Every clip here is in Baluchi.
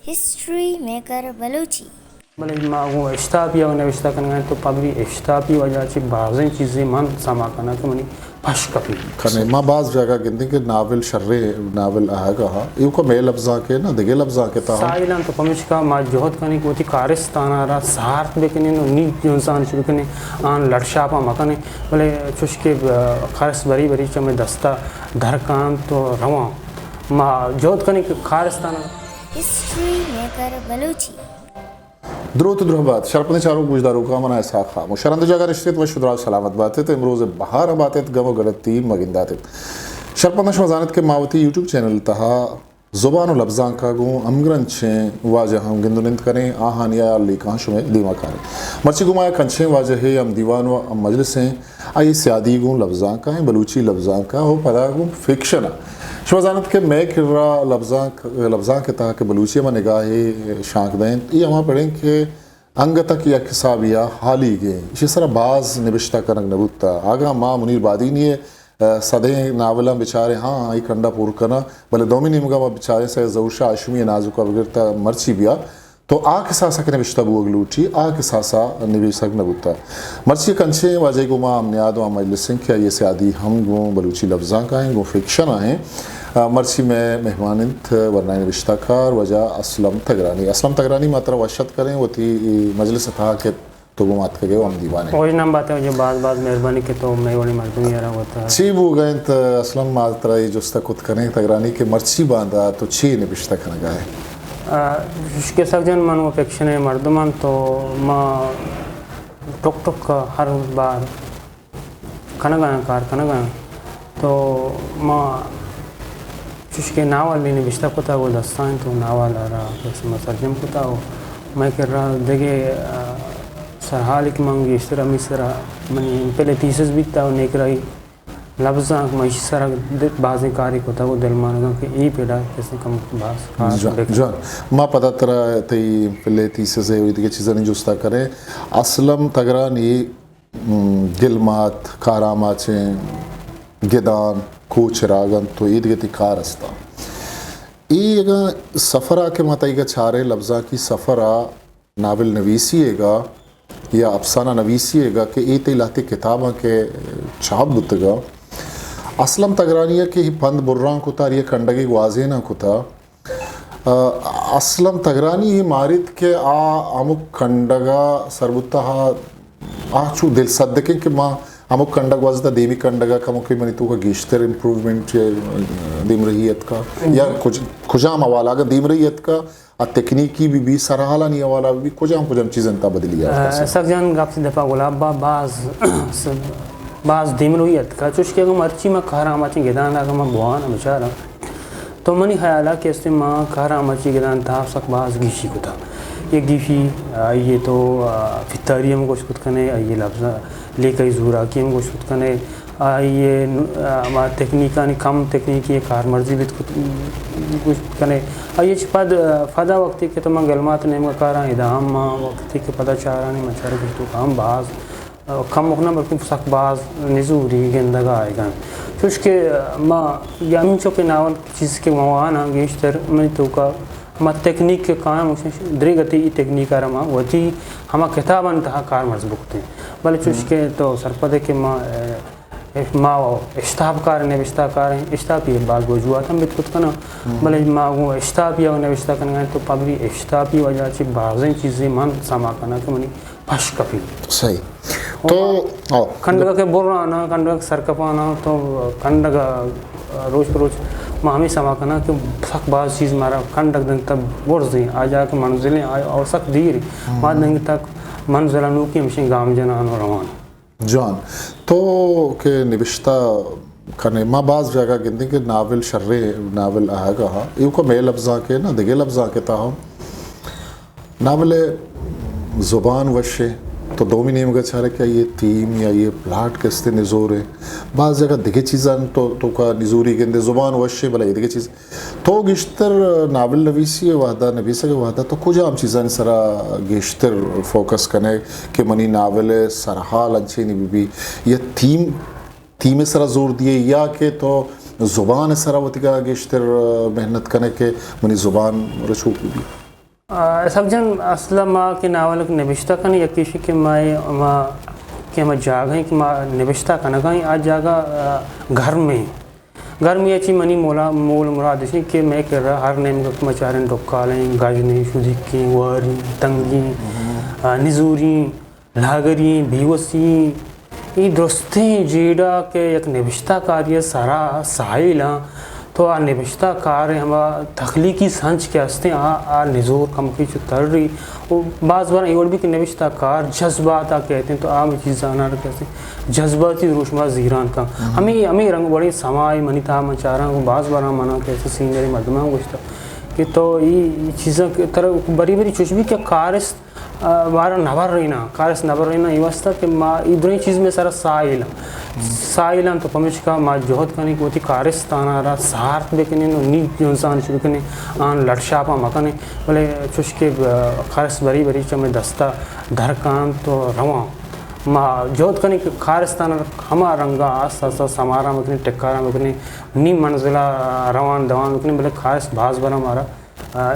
History maker Balochi. بلے ما گوں اشتاپی ءَ نبشتہ کنگ ءَ ایں تو پہ منی اشتاپی وجہ چہ بازیں چیزے من سما کناں کہ منی پش کپی۔ کنے ما باز جاگہ گندیں کہ ناول شریں ناول آہگا ہا، ایوکا مئے لبزانک ءَ نہ دگہ لبزانک ءِ تہا۔ ساحل انت، پمیشکا ما جہد کنیں کہ وتی کارستان ءَ را سارت بکنیں و نی جنزان شروع کنیں، آن لٹ شاپاں مکنیں، بلے چوش کہ، آ، کارست بری بری چہ مئے دستا در کانت و رواں۔ ما جہد کنیں کہ کارستان ءَ ہسٹری میکر بلوچی۔ دروت و درہبات، شرپندیں چاروک گوشداروکاں، من اسحاق خاموش۔ شرند جاگہ نشتیت و شدراج سلامت باتیت، امروز بہار باتیت، گم و گڑتی مگنداتیت۔ شرپنداں شما زانت کہ ما وتی یوٹیوب چینل تہا زبان و لبزانکا گوں ہمگرنچیں واجہاں گند و نند کنیں، آہانی لیکہاں شمئے دیما کاریں۔ مرچی گوں ما یک انچیں واجہے ہم دیوان و ہم مجلسیں، آئی سیادی گوں لبزانک ءَ، بلوچی لبزانک ءَ و پدا گوں فکشن ءَ۔ شما زانت کہ مئے کرا لبزانک، لبزانک ءِ تہا کہ بلوچی ءَ ما نگاہے شانک دئیں، اے ہما پڑیں کہ انگت ءَ کہ یک حسابے ءَ حالیگ ایں۔ ایشی سرا باز نبشتہ کنگ نہ بوتہ۔ اگاں ما منیر بادینی ءِ، ءَ، صدیں ناولاں بچاریں، ہاں، آئی کنڈا پر کناں، بلے دومی نیمگا ما بچاریں سید ظہور شاہ ہاشمی ءِ نازک ءَ بگر تا مرچی بیا، تو آ کساسا کہ نبشتہ بوگ لوٹی، آ کساسا نبیسگ نہ بوتا۔ مرچی یک انچیں واجہے گوں ما ہم نیاد و ہم مجلس ایں کہ آئی سیادی ہم گوں بلوچی لبزانک ءَ ایں، گوں فکشن ءَ ایں۔ آ، مرچی مئے مہمان انت ورنائیں نبشتہ کار واجہ اسلم تگرانی۔ اسلم تگرانی، ما ترا وش اتک کریں وتی مجلس ءِ تہا کہ تو گوں ما اتکگ ئے و ہم دیوان ئے۔ وش نام بات ئے واجہ، باز باز مہربانی کہ تو مئے وڑیں مردمے ءَ را وت۔ چی بوگ ءَ انت اسلم، ما ترا اے جست ءَ کت کنیں تگرانی کہ مرچی باندا تو چی نبشتہ کنگ ءَ ئے؟ آ، چوشکہ سک جان من و فکشن ءِ مردم آں تو ما ٹک ٹک ءَ ہر بار کنگ ءَ آں، کار کنگ ءَ آں۔ تو ما چوشکہ ناول نبشتہ کتگ و دستا انت و ناول ءَ را قسم سرجم کتگ و مئے کرا دگہ، آ، سرحالی کہ من گیشتر ہمے سرا منی ایم فل ءِ تھیسس بیتگ و نیکرائی لبزانک من ایشی سرا د-، بازیں کارے کتگ و دلمانگاں کہ اے پڑا کسے کم باز کار جوان، بکن۔ جوان۔ ما پدا ترا تئی ایم فل ءِ تھیسس ءِ و دگہ چیزانی جستا کریں۔ اسلم تگرانی م، گلمات، کارآماچیں گدان، کوہ چراگ انت و اے دگہ تئی کار استاں۔ اے اگاں سفرا کہ ما تئیگا چاریں لبزانکی سفرا، ناول نویسی ئیگا یا افسانہ نویسی ئیگا کہ اے تئی لہتے کتاباں کہ چاپ بوتگا، اسلم تگرانی ءَ کہ پند بران کتا، آئی ءَ کنڈگے گوازیناں کتا، آ، اسلم تگرانی اے ماریت کہ آ ہمک کنڈگ ءَ سر بوتہ، آ، آ چو دل سدکیں کہ ما ہمک کنڈگ گوازتہ، دیمی کنڈگ ءَ کمکے منی توکا گیشتر امپروومنٹ یا دیمرہی اتکا، یا کج-، کجام حوالہ اگاں دیمرہی اتکا، آ تکنیکی بہ بی، سرحالانی حوالہ بہ بی، کجام کجام چیزاں تہا بدلی آتکا؟ آ، سک جان گپ دپا گلاب با-، باز، باز دیمروی اتکا، چوشکہ اگاں مرچی ما کارآماچیں گدان اگاں ما بوان بچاراں، تو منی خیال ءَ کہ استیں ما کارآماچی گدان تہا سک باز گیشی کتا۔ یک گیشی آئی ءِ تو، آ، پتاری ہم گوشت کت کنے، آئی ءِ لبز لیکہی زوراکی ہم گوشت کت کنے، آئی ءِ ن-، آ، ہما تکنیکانی کم تکنیکی کارمرزی بیت کت، گوشت کنے۔ آئی ءَ چہ پد، آ، پدا وقتی کہ تو من گلمات نیمگا کاراں، ادا ہم ما وقتی کہ پدا چارانی مچار گشتو ہم باز کمک نہ بلکیں سک باز نزوری گندگ ءَ آیگ ءَ انت۔ چوشکہ ما یا ہمینچو کہ ناول چیز کہ ما واناں گیشتر منی توکا ہما تکنیک کہ کایاں گوشاں دریگتی ای تکنیک ءَ را ما وتی ہما کتابانی تہا کارمرز بکتیں۔ بلے چوشکہ تو سرپد ئے کہ ما، اے، ما اشتاپ کار نبشتہ کار ایں، اشتاپی باز وجوہات ہم بیت کت کناں۔ بلے ما گوں اشتاپی ءَ نبشتہ کنگ ءَ ایں تو پہ منی اشتاپی وجہ چہ بازیں چیزے من سما کناں کہ منی پش کپی۔ صحیح۔ تو، آؤ۔ کنڈگ ءَ کہ براناں، کنڈگ ءَ کہ سرکپاناں، تو کنڈگ ءَ روچ پہ روچ ما ہمے سما کناں کہ سک باز چیز مارا کنڈگ دنگتا برزیں، آ جا کہ منزلیں، آ، اور سک دیر۔ ما دنگتا منزل ءَ نوکی ہمشیں گام جنان و روان۔ جوان۔ تو کہ نبشتہ کنے، ما باز جاگہ گندیں کہ ناول شریں، ناول آہگا ہا، ایوکا مئے لبزانک ءَ نہ، دگہ لبزانک ءِ تہا ہم ناول ءِ زبان وش ایں، تو دومی نیمگ ءَ چارے کہ آئی ءِ تھیم یا آئی ءِ پلاٹ کہ استیں نزور ایں۔ باز جاگہ دگہ چیزاں تو، توکا نزوری گندے، زبان وش ایں، بلے اے دگہ چیز۔ تو گیشتر ناول نویسی ءِ وہدا، نبیسگ ءِ وہدا تو کجام چیزانی سرا گیشتر فوکس کنے کہ منی ناول ءِ سرحال انچینی بہ بی یا تھیم، تھیم ءِ سرا زور دیے یا کہ تو زبان ءِ سرا وتیگا گیشتر محنت کنے کہ منی زبان رچوک بہ بی؟ آ، اسحاق جان، اصل ءَ ما کہ ناول نبشتہ کنیں، یکے ایش کہ ما، ما کہ ہما جاگہ ایں کہ ما نبشتہ کنگ ءَ ایں، آ جاگہ، آ، گرم ایں۔ گرمی ءَ چہ منی مولا، مول مراد ایش ایں کہ مئے کرا ہر نیمگ ءَ ما چاریں ڈکالیں، گژنیں، شدیکیں، واریں، تنگیں، آ، نزوریں، لاگریں، بیوسیں، اے درستیں جیڑہ کہ یک نبشتہ کارے ءِ سرا ساہیل آں، تو آ نبشتہ کار ءِ ہما تخلیقی سنچ کہ ہستیں، آ، آ نزور کمکے چو تری۔ و باز بار اے وڑ بی کہ نبشتہ کار جذبات ءَ کئیت ایں، تو آ ہمے چیزاناں کہ ہستیں جذباتی دروشم ءَ زیران کن۔ ہمے، ہمے رنگ وڑیں سمائے منی تہا من چاراں، و باز بار من کہ ہستیں سینئریں مردماں گوشتہ کہ تو اے، اے چیزاں کہ ترا بری بری چوش بی کہ کارست آ، مارا نبریناں، کارست نبریناں، اے واسطہ کہ ما اے دریں چیز مئے سرا ساہیل آں۔ ساہیل آں تو پمیشکا ما جہد کنیں کہ وتی کارستاناں را سارت بکنیں و نی جنزان اش بکنیں، آں لٹ شاپاں مکنیں، بلے چوش کہ، آ، کارست بری بری چہ مئے دستا در کاں تو رواں۔ ما جہد کنیں کہ کارستاناں ہما رنگا آست آست سماراں بکنیں، ٹکاراں بکنیں، نی منزلا روان دوان بکنیں، بلے کارست باز برا مارا آ،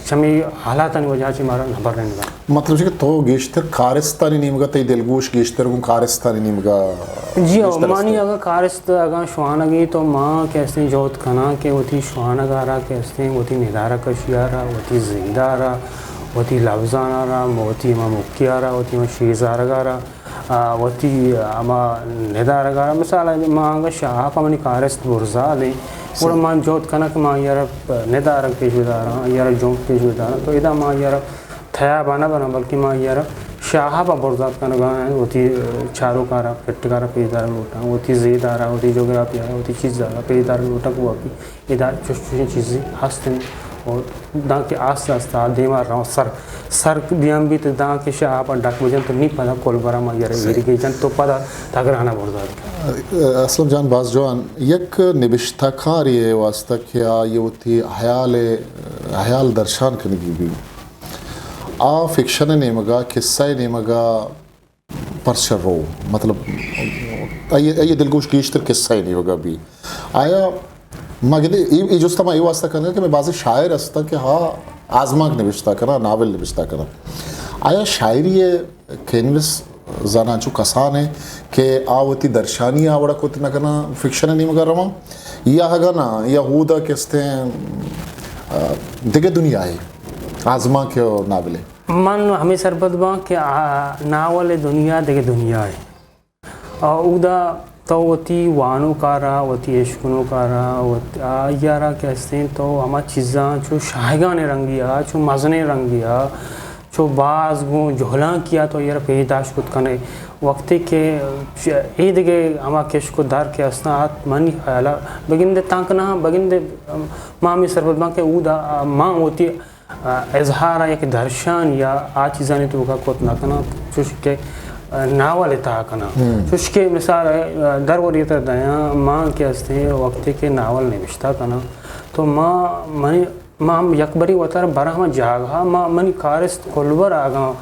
چمی حالاتانی وجہ چہ مارا نبر رہنگا۔ مطلب چہ کہ تو گیشتر کارستانی نیمگا، تئی دلگوش گیشتر گوں کارستانی نیمگا؟ جی ہو، گیشتر مانی است۔ اگاں کارست اگاں شوانگی تو ما کہ استیں جہد کناں کہ وتی شوانگا را کہ استیں وتی ندارہ کشیا را، وتی زیدا را، وتی لبزانا را، وتی ہما مکیا را، وتی ہما شیزارگا را، آ، وتی ہما ندارگا را، مثال ءَ ما انگا شاہاپ ءَ منی کارست برزاد ایں، گڑا من جہد کناں کہ ما آئی ءَ را ندارگ پیش بداراں، آئی ءَ را جنک پیش بداراں، تو ادا ما آئی ءَ را تیاب ءَ نہ براں، بلکہ ما آئی ءَ را شاہاپ ءَ برزاد کنگا ایں، وتی چاروکاں را، پٹکاں را پیش دارگ لوٹاں، وتی زیداں را، وتی جغرافیا را، وتی چیزاں را پیش دارگ لوٹاں کہ واقعی ادا چش چشیں چیزے ہست انت و دانکہ آست آست آ دیما رواں سر، سر دیان بیت دانکہ شاہاپ ءَ ڈک بجنت تو نی پدا کلبرا ما آئی ءَ را ایرگی جنت تو پدا تگرانا برزاد کنت۔ اسلم جان باز جوان، یک نبشتہ کارے ءِ واسطہ کہ آئی ءَ وتی حیال ءِ، حیال درشان کنگی بی، آ فکشن ءِ نیمگا، قصہ ءِ نیمگا، پرچہ رو، مطلب، آئی، آئی دلگوش گیشتر قصہ ءِ نیمگا بی۔ آیا ما گندے اے، اے جستا ما اے واسطہ کنگا کہ مئے بازیں شاعر ہستاں کہ ہا آزمانک نبشتہ کناں، ناول نبشتہ کناں۔ آیا شاعری ءِ کینوس زاناں چو کسانے کہ آ وتی درشانی آ وڑا کت نہ کناں، فکشن ءِ نیمگا رواں، یا اگاں نہ، یا اودا کہ استیں، آ، دگہ دنیائے، آزمانک ءِ ناولے؟ من ہمے سرپد باں کہ آ ناول ءِ دنیا دگہ دنیائے۔ آ، اودا تو وتی وانوکارا، وتی اشکنوکارا، وت-، آئی ءَ را کہ استیں تو ہما چیزاں چو شاہگانیں رنگی ءَ، چو مزنیں رنگی ءَ، چو باز گوں جہلانکی ءَ تو آئی ءَ را پیش داشت کت کن ئے۔ وقتے کہ چ-، اے دگہ ہما کشک و در کہ استاں، آ منی خیال ءَ بگندے تنک نہ، بگندے ما ہمے سرپد باں کہ اودا ما وتی آ، اظہار ءَ یک درشان یا آ چیزانی توکا کت نہ کناں، چوش کہ، آ، ناول ءِ تہا کناں۔ چوش کہ مثال ءَ، آ، درور ءَ ترا دیاں، ما کہ استیں وقتے کہ ناول نبشتہ کناں، تو ما، منی، ما ہم یک بری وتارا براں ہما جاگہ ءَ، ما، منی کارست کلبر اگاں،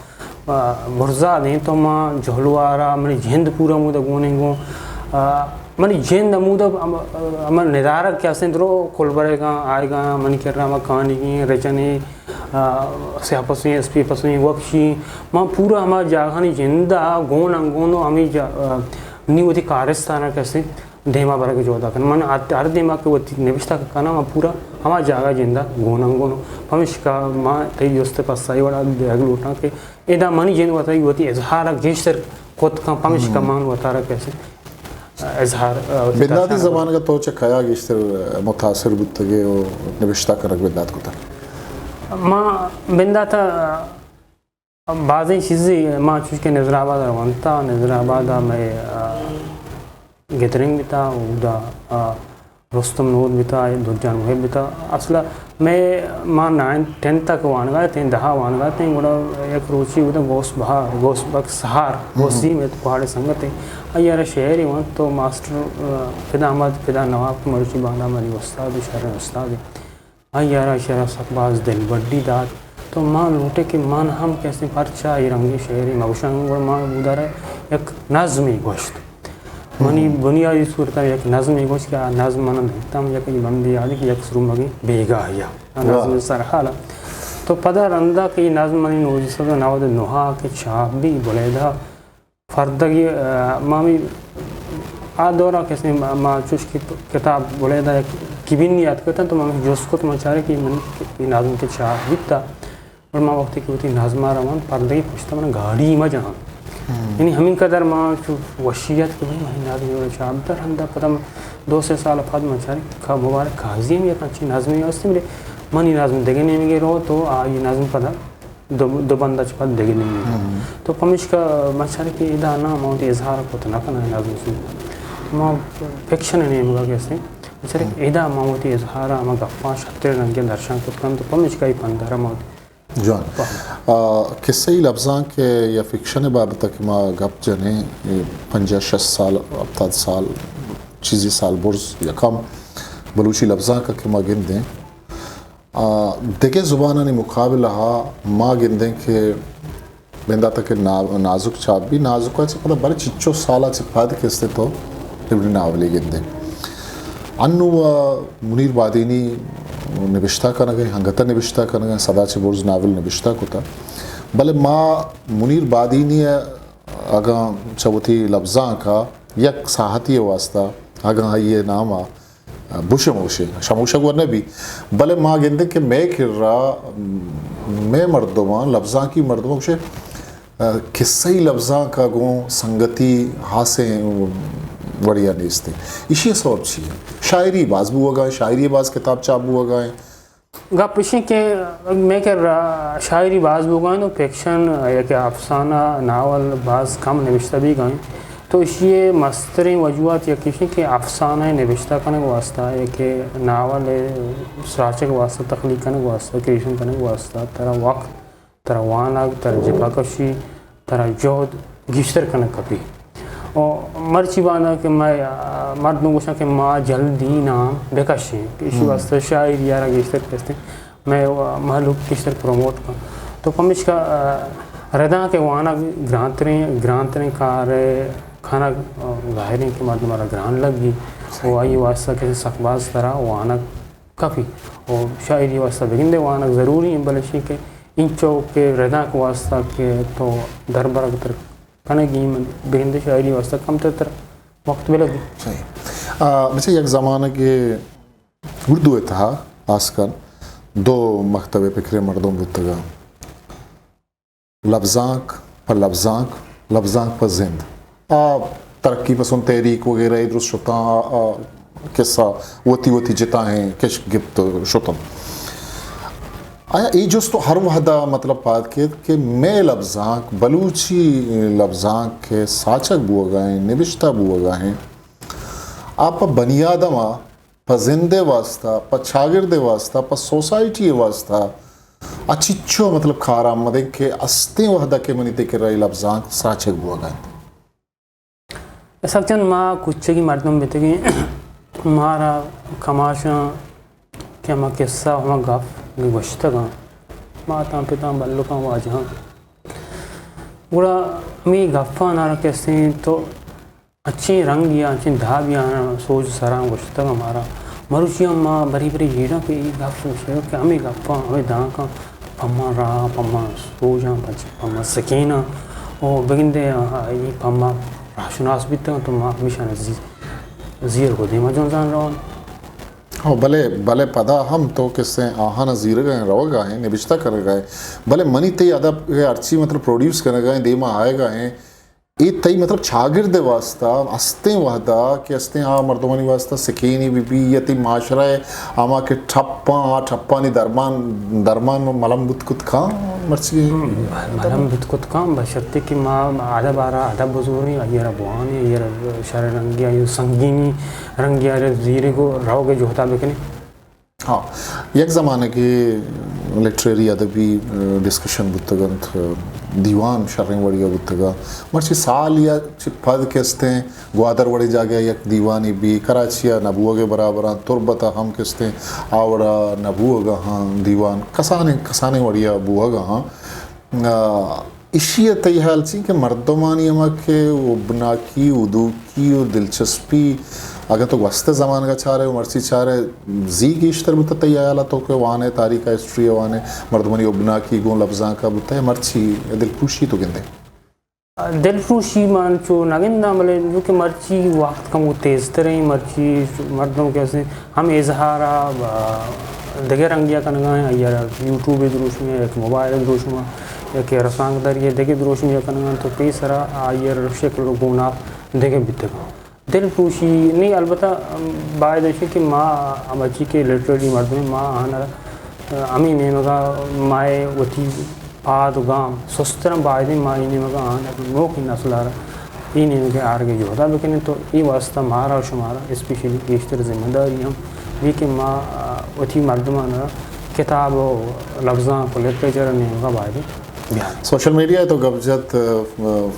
آ، برزاد ایں تو ما جہلوارا، منی جند پورا ہمودا گون ایں گوں، آ، منی جند ہمودا ہم-، ہما ندارگ کہ استیں درو کلبرگاں، آیگاں، منی کرا ہما کانگیں، رچنے، آ، سیاہ پسویں، اسپی پسویں، وپشی، ما پورا ہما جاگہانی جند ءَ گون انگون و ہمے جا-، آ، نی وتی کارستان ءَ کسے دیما برگ ءِ جہد ءَ کناں۔ من ہر، ہر دیما کہ وتی نبشتہ کناں، ما پورا ہما جاگہ جند ءَ گون انگون و پمیشکا ما تئی جست ءِ پسہ ءَ اے وڑا دیگ لوٹاں کہ ادا منی جند وتارا وتی اظہار ءَ گیشتر کت کن، پمیشکا من وتارا کسے اظہار، آ، وتی بنداتی درشان ءَ زمانگ ءَ تو چہ کیا گیشتر متاثر بوتگ ئے و نبشتہ کنگ بندات کتگ؟ ما بندات ءَ بازیں چیزے، ما چوش کہ نظر آباد ءَ ونتا، نظر آباد ءَ مئے، آ، گیدرنگ بیتا، اودا، آ، رستم نور بیتا، درجان محب بیتا۔ اصل ءَ مئے، ما نائن، ٹینتھ تک وانگا اتیں، دہ ءَ وانگا اتیں، گڑا یک روچے بوتا غوث بہار، غوث بخش سہار، غوثی مئے کوہاڑ ءِ سنگتے۔ آئی ءَ را شعرے ونت تو ماسٹر، آ، فدا احمد، فدا نواب کہ مروچی باندا منی استاد، شریں استادے۔ آئی ءَ را شعر سک باز دلبڈی دات۔ تو ما لوٹے کہ من ہم کسے پرچا اے رنگیں شعرے مگوشاں، گڑا ما اودا را یک نظمے گوشت۔ منی بنیادی صورت ءَ یک نظمے گوشت کہ آ نظم من دیتم یک بندے یادی کہ یک سرومگیں بیگاہے ءَ۔ آ نظم سرحال ءَ۔ تو پدا رندا کہ اے نظم منی نوزدہ سد و نود و نہ کہ چاپ بی بلیدہ، فردگی، آ، ما ہمے آ دورا کسے ما، ما چوش کہ کتاب بلیدہ یک کبینی اتکتن تو ما ہمے جست کت، ما چارے کہ من اے نظم کہ چاپ بیتا، گڑا ما وقتی کہ وتی نظم ء رواں پردگی پشت ء من گاڑی ما جناں۔ یعنی ہمینقدر ما چو وشی ات کہ بھئی منی نظم ء چاپ در ہندا پدا من دو سے سال پد من چارے کہ مبارک قاضی ہم یک انچیں نظمے ہستی، بلے منی نظم دگہ نیمگے رو تو آئی نظم پدا دو، دو بند ء چہ پد دگہ نیمگے رو۔ تو پمیشکا من چارے کہ ادا نہ من وتی اظہار کت نہ کناں نظم سوب۔ ما فکشن ء نیمگا کہ ہستیں، من چارے کہ ادا من وتی اظہار ء ہما گپاں شتریں رنگے درشان کت کناں، تو پمیشکا اے پندارا ما وتی جوان۔ آ، قصہی لبزانک یا فکشن بابت کہ ما گپ جنیں، اے پنجاہ شست سال، ہپتاد سال، چیزی سال برز یا کم بلوچی لبزانک کہ ما گندیں، آ، دگہ زبانانی مقابلہ ما گندیں کہ بندات کہ نا-، نازک چاپ بی، نازک چہ پدا بلے چچو سالا چہ پد کستے تو ابن ناولی گندیں۔ انو و منیر بادینی نبشتہ کنگ ء، انگت ء نبشتہ کنگ ء، سدا چہ برز ناول نبشتہ کتا۔ بلے ما منیر بادینی ء اگاں چہ وتی لبزانک ء یک ساہتی ء واسطہ اگاں آئی ء نام ء بشموشیں، شموشگ و نہ بی، بلے ما گندیں کہ مئے کرا، مئے مردماں، لبزانکی مردماں گوشے، کسہی لبزانک ء گوں سنگتی ہاسیں وڑیا نیست۔ ایشی ء سبب چی انت؟ شاعری باز بوگا انت، شاعری باز کتاب چاپ بوگا انت۔ گپ ایشی کہ مئے کرا شاعری باز بوگا انت و فکشن یا کہ افسانہ، ناول باز کم نبشتہ بیگا انت۔ تو ایشی ء مستریں وجوہات یکے ایشی کہ افسانہ ء نبشتہ کنگ واسطہ یا کہ ناول ء سراچگ واسطہ، تخلیق کنگ واسطہ، کریشن کنگ واسطہ ترا وقت، ترا وانگ، ترا جپا کشی، ترا جہد گیشتر کنگ کپی۔ و مرچی باندا کہ مئے، آ، مردم گوشاں کہ ما جلدی نام بکشیں، کہ ایشی واسطہ شاعری ء را گیشتر کستیں مئے مہلوک گیشتر پروموٹ کن۔ تو پمیشکا، آ، ردانک ء وانگ گرانتریں، گرانتریں کار ء کنگ، آ، ظاہریں کہ مردم ء را گران لگی و آئی واسطہ کہ سک باز ترا وانگ کپی و شاعری واسطہ بگندے وانگ ضروری انت، بلے شی کہ انچو کہ ردانک واسطہ کہ تو دربرگ تر کنگی من بگندے شاعری واسطہ کم تر تر وقت بلگی۔ صحیح۔ آ، بچے یک زمانگے اردو ء تہا آسکن دو مکتب ء پکریں مردم بوتگاں، لبزانک پہ لبزانک، لبزانک پہ زند۔ آ ترقی پسند تحریک وغیرہ ء درست شتاں، آ، آ قصہ وتی وتی جتاہیں کشک گپت شتاں۔ آیا اے جست تو ہر وہدا مطلب پاد کیت کہ مئے لبزانک، بلوچی لبزانک کہ ساچگ بوگا ہیں، نبشتہ بوگا ہیں، آ پہ بنی آدم ء پہ زند ء واسطہ، پہ چاگرد ء واسطہ، پہ سوسائٹی ء واسطہ آ چچو مطلب کارآمد انت کہ استیں وہدا کہ منی تئی کرا اے لبزانک ساچگ بوگا انت۔ سک چند ما کچگی مردم بیتگیں، مارا کماشاں کہ ہما قصہ، ہما گپ گوشتگاں، ماتاں پتاں بلکاں واجہاں، گڑا ہمے گپاں نارا کسیں تو انچیں رنگ یا انچیں داب یا سوج سراں گوشتگ مارا۔ مروچی ہم ما بری بری جیڑاں کہ اے گپ گوشتگ کہ ہمے گپاں، ہمے دانکاں پہ ما راہ، پہ ما سوجاں، پہ، پہ ما سکیناں و بگندے آ، اے پہ ما راہشناس بیتگ انت و ما ہمیشاں زی-، زیر گوں دیما جنزان روان۔ ہو، بلے، بلے پدا ہم تو کسیں آہاں زیرگا ہیں، روگا ہیں، نبشتہ کرگا ہیں۔ بلے منی تئی ادب ہرچی مطلب پروڈیوس کنگا ہیں، دیما آئیگا ہیں، اے تئی مطلب چاگرد ء واسطہ استیں وہدا کہ استیں آ مردمانی واسطہ سکینے بہ بی یا تئی معاشرہ ء ہما کہ ٹھپاں، آ ٹھپانی درمان، درمان ملم بوت کت کاں مرچی؟ ہم، ملم بوت کت کاں، بشرطے کہ ما ادب آرا ادب بزوریں، آئی را بوانیں، آئی را شر رنگی، آئی سنگینی رنگی آئی را زیرے گو روگ ء جہدا بکنیں۔ ہاں، یک زمانگے لٹریری ادبی، ڈسکشن بوتگ انت، دیوان شریں وڑیا بوتگ۔ مرچی سال یا چہ پد کہ استیں گوادر وڑیں جاگہ یک دیوانے بی، کراچی ء نہ بوگ ء برابر آں، تربت ء ہم کہ استیں آ وڑا نہ بوگ ء ہاں دیوان، کسانیں، کسانیں وڑیا بوگ ء ہاں۔ آ، ایشی ء تئی حال چی کہ مردمانی ہما کہ وبناکی، ادوکی و دلچسپی، اگاں تو گوستہ زمانگ ءَ چارئے و مرچی چارئے، زی گیشتر بوتہ تئی ہیال ءَ تو کہ وانئے، تاریخ ءَ، ہسٹری ءَ وانئے، مردمانی ابناکی گوں لبزانک ءَ بوتہ، مرچی دلپروشی تو گندئے؟ دلپروشی من چو نہ گنداں، بلے جو کہ مرچی وقت کمو تیزتریں، مرچی مردم کہ ہستیں ہم اظہار ءَ دگہ رنگی ءَ کنگا ایں، آئی ءَ را یوٹیوب ءِ دروشم ءَ، یک موبائل ءِ دروشم ءَ، یک رسانکداری ءِ دگہ دروشمے ءَ کنگا ایں، تو پیسرا آئی ءَ را شکل و گوناپ دگہ بیتگ۔ دلپروشی نی، البتہ باید اش کہ ما مرچی کہ لٹریری مردم ایں، ما آہاں را ہمے نیمگا مئے وتی پاد و گام سستراں، بایدیں ما اے نیمگا آہاں نوکیں نسل ءَ را اے نیمگا آرگ ءِ جہد ءَ بکنیں، تو اے واسطہ مارا و شمارا اسپیشلی گیشتر ذمہ داری ہم بی کہ ما وتی مردماں را کتاب و لبزانک و لٹریچر ءِ نیمگا بایدیں بیاریں۔ سوشل میڈیا ءَ تو گپ جت،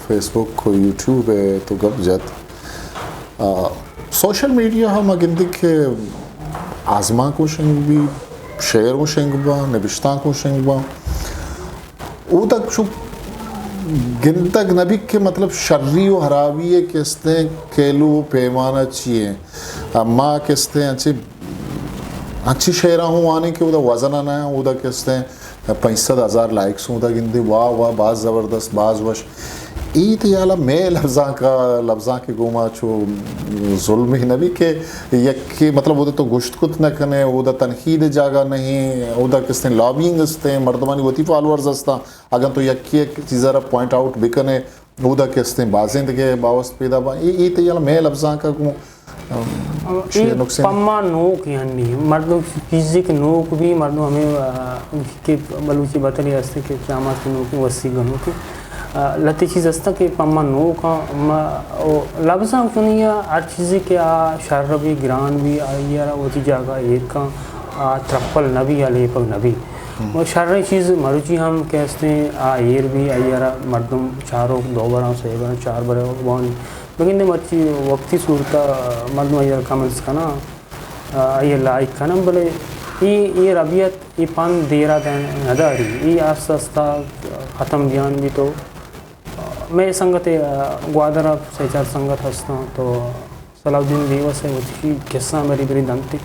فیس بک و یوٹیوب ءَ تو گپ جت۔ آ، سوشل میڈیا ءَ ما گندیں کہ آزمانک اوں شنگ بی، شعر اوں شنگ باں، نبشتانک اوں شنگ باں۔ اودا چو گندگ نہ بی کہ مطلب شری و ہرابی ءِ کہ استیں کیلو و پیمانہ چی ایں۔ آ، ما کہ استیں انچیں، انچیں شعراں ہوں وانیں کہ اودا وزن ءَ نہ، اودا کہ استیں پنچ سد ہزار لائکس اودا گندے، واہ واہ، باز زبردست، باز وش۔ اے تئی ہیالا مئے لبزانک ءَ، لبزانک ءِ گوما چو ظلمے نہ بی کہ یکے، مطلب، اودا تو گوشت کت نہ کنے، اودا تنقید ءِ جاگہ نہیں، اودا کستیں لابینگ استیں، مردمانی وتی فالوورز استاں، اگاں تو یکے یک چیز ءَ را پوائنٹ آؤٹ بکنے، اودا کہ استیں بازیں دگہ باوست پیدا باں۔ اے، اے تئی ہیالا مئے لبزانک ءَ گوں، ام، اے شے نقصے نہ؟ پما نوک یعنی مردم چیزے کہ نوک بی، مردم ہمیں، آ، کہ بلوچی بتلی ہستے کہ چامات کہ نوک وسی گنوک، آ، لتے چیز ہستا کہ پما نوک آں، ما، او، لبزانک چونی آ ہر چیزے کہ آ شر بی، گران بی، آئی ءَ را وتی جاگہ ایر کن، آ ترپل نہ بی یا لیپگ نہ بی۔ ہم۔ و شریں چیز مروچی ہم کہ ہستیں آ ایر بی، آئی ءَ را مردم چاروک دو براں، سے براں، چار براں وان۔ بگندے مرچی وقتی صورت ءَ مردم آئی ءَ را کمنٹس کناں، آ، آئی ءَ لائک کناں، بلے اے، اے ربیت، اے پند دیرا دن نداری، اے آستہ آستہ ختم بیان بی تو۔ مئے سنگت، آ، گوادر ءَ سے چار سنگت ہستاں تو صلاح الدین بیوس ءَ وتی قصہ بری بری دنت،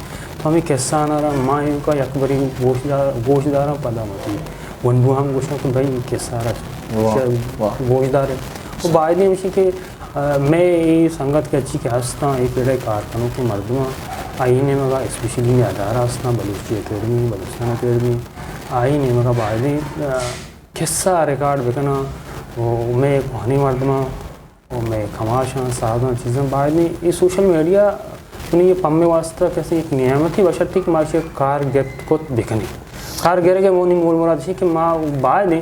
تو ہمیں قصہ آناں را ما اینکا یک بری گوش دار، گوش داراں، پدا وتی گونڈو ہم گوشاں کہ بھئی اے قصہ را واہ، واہ۔ گوش دارے۔ و بایدیں ہمیشی کہ، آ، مئے اے سنگت کہ اچی کہ ہستاں، اے پیڑے کار کنوکیں مردماں، آئی نیمگا اسپیشلی مئے ادارہ ہستاں، بلوچی اکیڈمی، بلوچستان اکیڈمی، آئی نیمگا بایدیں، آ، قصہ ریکارڈ بکناں و مئے کوہنیں مردماں و مئے کماشاں، سازاں، چیزاں بایدیں اے سوشل میڈیا چونی اے پمے واسطہ کسی یک نعمتی بشرتی کہ ما اشی کار گپت کت بکنیں۔ کار گرگ ءِ منی مول مراد اشی کہ ما بایدیں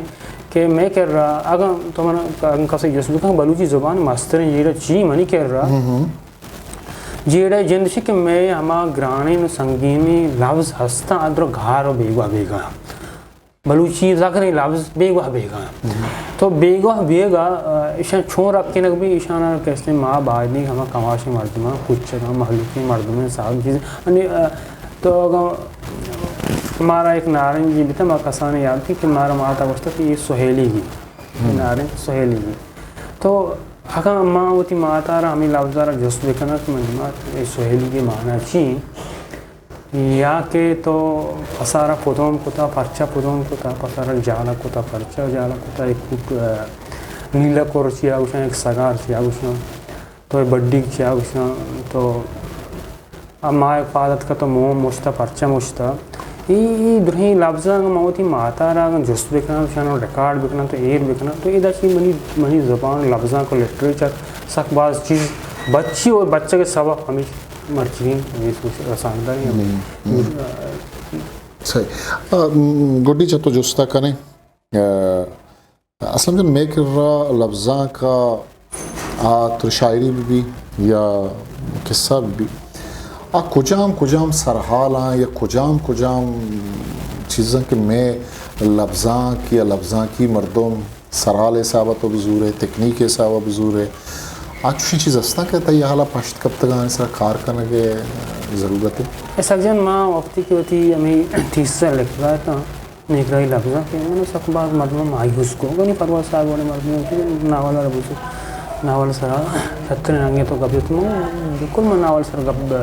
کہ مئے کرا اگاں تو من اگاں کسے جست بکن بلوچی زبان مستریں جیڑہ چی منی کرا، ہم ہم۔ جیڑہ جند اشی کہ مئے ہما گرانیں و سنگینیں لبز ہستاں ادر گار و بیگواہ بیگاہ۔ بلوچی زگریں لبز بیگواہ بیگاہ۔ ہم۔ تو بیگواہ بیگا، آ، ایشاں چون رکینگ بی، ایشاں کہ استیں ما بایدیں ہما کماشیں مردماں، کچگاں، مہلوکیں مردماں، ساز چیز۔ انی، آ، تو اگاں مارا ایک نارنگی بیتا، ما کسانی یاد کی کہ مارا ماتا گوشتا کہ اے سہیلی گی۔ ہم۔ نارنگ سہیلی گی۔ تو اگاں ما وتی ماتا را ہمیں لبزا را جست بکناں کہ منی مات اے سہیلی گی معنی چی؟ یا کہ تو پسارا پدوم کتا، پرچا پدوم کتا، پسارا جالا کتا، پرچا جالا کتا، ایک کوک، آ، نیلا کور چیا گوشاں، ایک سگار چیا گوشاں، تو اے بڈی چیا گوشاں، تو اما پادت کتا، مو مشتا، پرچا مشتا۔ اے، اے درہیں لبزاں اگاں من وتی ماتا را اگاں جست بکناں، شانو ریکارڈ بکناں، تو ایر بکناں، تو ادا چی منی، منی زبان، لبزاں کو لٹریچر، سک باز چیز بچی و بچک سبق ہمیش مرچی ہمیں سوشل رسانکداری ہمیں۔ ہم، ہم۔ صحیح۔ آ، م، گڈی چہ تو جستا کنیں۔ آ، اسلم جان، مئے کرا لبزانک ءَ آ تو شاعری بہ بی یا قصہ بہ بی، آ کجام کجام سرحالاں یا کجام کجام چیزاں کہ مئے لبزانک یا لبزانکی مردم سرحال ءِ حساب ءَ تو بزورئے، تکنیک ءِ حساب ءَ بزورئے، آ چوشیں چیز ہستاں کہ تئی ہیال ءَ پشت کپتگاں، آنی سرا کار کنگ ءِ ضرورت اِنت؟ اسحاق جان، ما وقتی کہ وتی ہمے تھیسس ءَ لکھگ ءَ اتاں، نیکراہی لبزاں کہ من سک باز مردم مایوس کو، گنی پرواز صاحب وڑیں مردم کہ ناول ءَ بزور۔ ناول سرا شتریں رنگے تو گپ جت، من بالکل من ناول سر گپ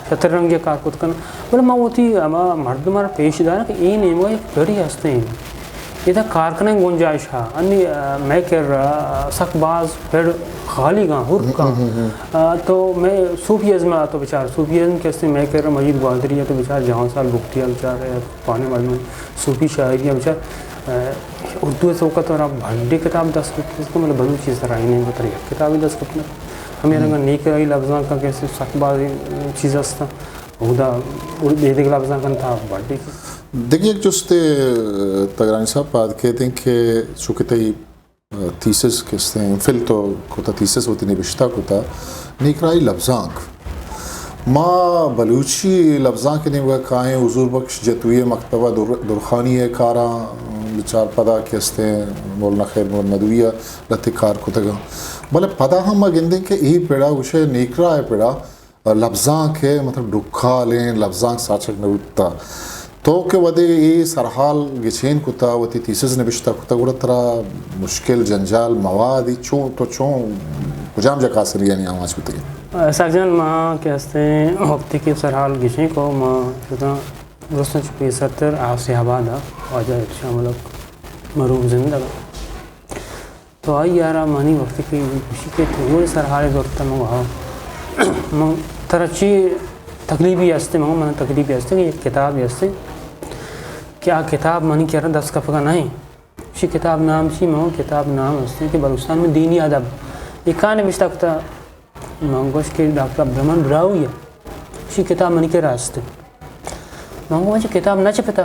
شتریں رنگے کار کت کن، بلے من وتی ہما مردم را پیش داراں کہ اے نیمگا یک پڑے ہستیں، ادا کار کنگ گنجائش ہا۔ انی، آ، مئے کرا سک باز پڑ خالی گاں، ہر کاں۔ آ، تو مئے صوفی ازم تو بچار، صوفی ازم کہ ہستیں مئے کرا مجید گوادری تو بچار، جہان سال بگٹی بچار، پانے مردم صوفی شاعری بچار، آ، اردو توکا تو را بھڈے کتاب دست کت، مطلب بلوچی سرا ہی نہیں، بتر یک کتابی دست کت نہ۔ ہمیں رنگا نیکرائی لبزانک کہ ہستیں سک باز چیز ہستاں۔ اودا اردو دگہ لبزانک تہا بڈی۔ دگہ یک جستے تگرانی صاحب پاد کیت انت کہ چونکہ تئی تھیسس کہ استیں، ایم فل تو کتا، تھیسس وتی نبشتہ کتا، نیکرائی لبزانک۔ ما بلوچی لبزانک نیمگا کائیں، حضور بخش جتوئی مکتبہ در-، درخانی کاراں بچار، پدا کہ استیں مولانا خیر محمد ندوی لہتے کار کتگاں۔ بلے پدا ہم ما گندیں کہ اے پڑا گوشے نیکراہ پڑا لبزانک ء مطلب ڈکالیں، لبزانک ساچگ نہ بوتا۔ تو کہ وھدے اے سرحال گچین کتا، وتی تھیسس نبشتہ کتا، گڑا ترا مشکل، جنجال، مواد چون، تو چون کجام جا کاسریانی آماچ بوتگے؟ اسحاق جان، ما کہ ہستیں وقتی کہ سرحال گچین کو، ما شتاں درستاں چہ پیسرتر آسیا آباد ء واجہ احتشام الحق معروف زندگ ء۔ تو آئی ء را منی وقتی کہ گوشی کہ تو گوں سرحال زرت، من گو، ہاں۔ من ترا چی تکلیفی ہستے؟ من گو، من تکلیفی ہستے کہ یک کتابے ہستے کہ آ کتاب منی کرا دست کپگا نہ انت۔ شی کتاب نام چی؟ من گو، کتاب نام ہستے کہ بلوچستان میں دینی ادب۔ اے کاں نبشتہ کتا؟ من گوش کہ ڈاکٹر عبدالرحمن براہوئی ء۔ شی کتاب منی کرا ہستے۔ من گو، اچھا، کتاب نہ چپتا؟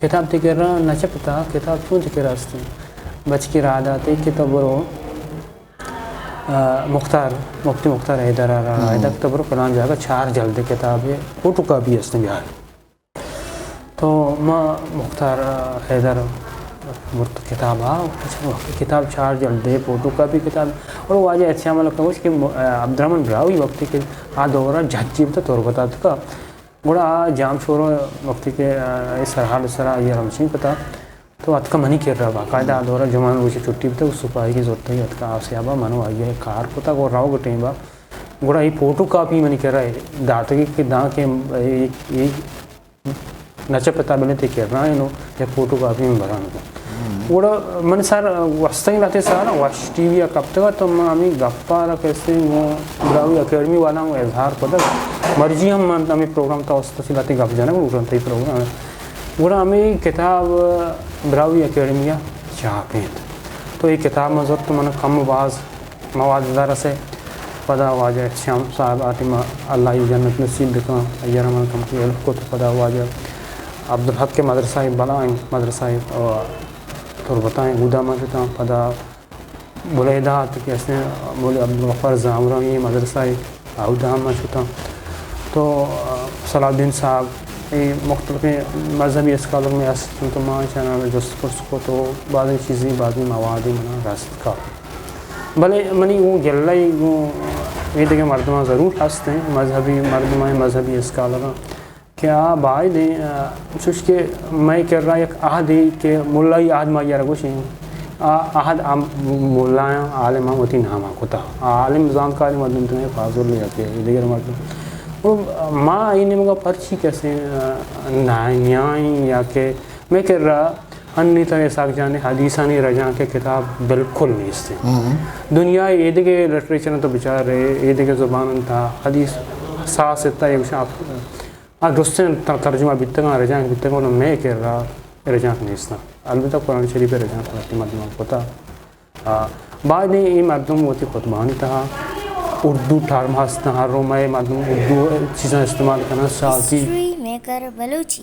کتاب تئی کرا نہ چپتا؟ کتاب چون تئی کرا ہستیں؟ بچکی راہ داتے کہ تو برو، آ، مختار، مفتی مختار حیدر ء را، ہم۔ حیدر تو برو فلان جاگہ چار جلد کتاب ہے، فوٹو کاپی ہستیں بیار۔ تو ما مختار، آ، حیدر برت کتاب آ، اچھا، کتاب چار جلد ہے، فوٹو کاپی کتاب۔ اور واجہ احتشام الحق گوش کہ م-، آ، عبدالرحمن براہوئی وقتی کہ آ دورہ جھجی بتا تربت آتکا، گڑا آ جام شور وقتی کہ، آ، اے سرحال سرا آئی ء رمچین کتا، تو اتکا منی کرا باقاعدہ آ دورا جمعہ روچ چھٹی بوتا، سپاہی کی زرتا ہی اتکا آسیابا، منو آئی ء کار کتا، گڑا روگ ٹیمبا، گڑا اے فوٹو کاپی منی کرا داتگی کہ داں کہ اے، اے نہ چہ پتا بلے تے کرا انو یک فوٹو کاپی من بران۔ گڑا من سر وستگیں لہتے سارا وش ٹی وی ء کپتگ ات، تو من ہمے گپ ء را کسے گوں براہوئی اکیڈمی والاں گوں اظہار کتگ۔ مرچی ہم من ہمے پروگرام ء تہ است چہ لہتے گپ جنگ لوٹاں تئی پروگرام ء۔ گڑا ہمے کتاب براہوئی اکیڈمی ء چاپ انت۔ تو اے کتاب من زرت، من کم و باز مواد دار اسے۔ پدا واجہ احتشام صاحب آتی ما اللہ ای جنت نصیب بکن، ایرا من کم کی ہیلپ کت۔ پدا واجہ عبدالحق کے مدرسہ بلائیں مدرسہ، آ، تربتائیں اودا ما شتاں۔ پدا بلیدہ آت کہ اسے مولوی عبدالغفار زامرانی مدرسہ اودا ما شتاں۔ تو، آ، صلاح الدین صاحب، اے مختلفیں مذہبی اسکالر میں است، تو ما چنا جست پرس کو تو بعضی چیزیں، بعضی موادی منا رست کا۔ بلے منی گوں گلہ ء گوں اے دگہ مردماں ضرور ہست انت، مذہبی مردماں، مذہبی اسکالراں کہ آ باید انت، آ، چوش کہ مئے کرا یک عہدے کہ ملائی عہد ما آئی ء را گوشیں، آ عہد آ ملایاں عالماں وتی نام ء کتا۔ آ عالم زانتکاریں مردم تنے فاضل یا کہ اے دگہ مردم۔ و ما اے نیمگا پرچی کسے، آ، نہ نیائیں یا کہ مئے کرا انی تہ اسحاق جان ء حدیثانی رجانک ء کتاب بالکل نیست انت۔ دنیا ء اے دگہ لٹریچر ء تو بچار ئے، اے دگہ زبان انت، حدیث ساس ات ء گوشاں آ درستیں تر-، ترجمہ بیتگاں، رجانک بیتگاں، بلے مئے کرا رجانک نیست انت۔ البتہ قرآن شریف ء رجانک وتی مردماں کتا۔ آ، بعد اے مردم وتی خطبہانی تہا اردو ٹرم ہستاں، ہر رو مئے مردم اردو چیزاں استعمال کناں، ساعتی۔ History maker Balochi.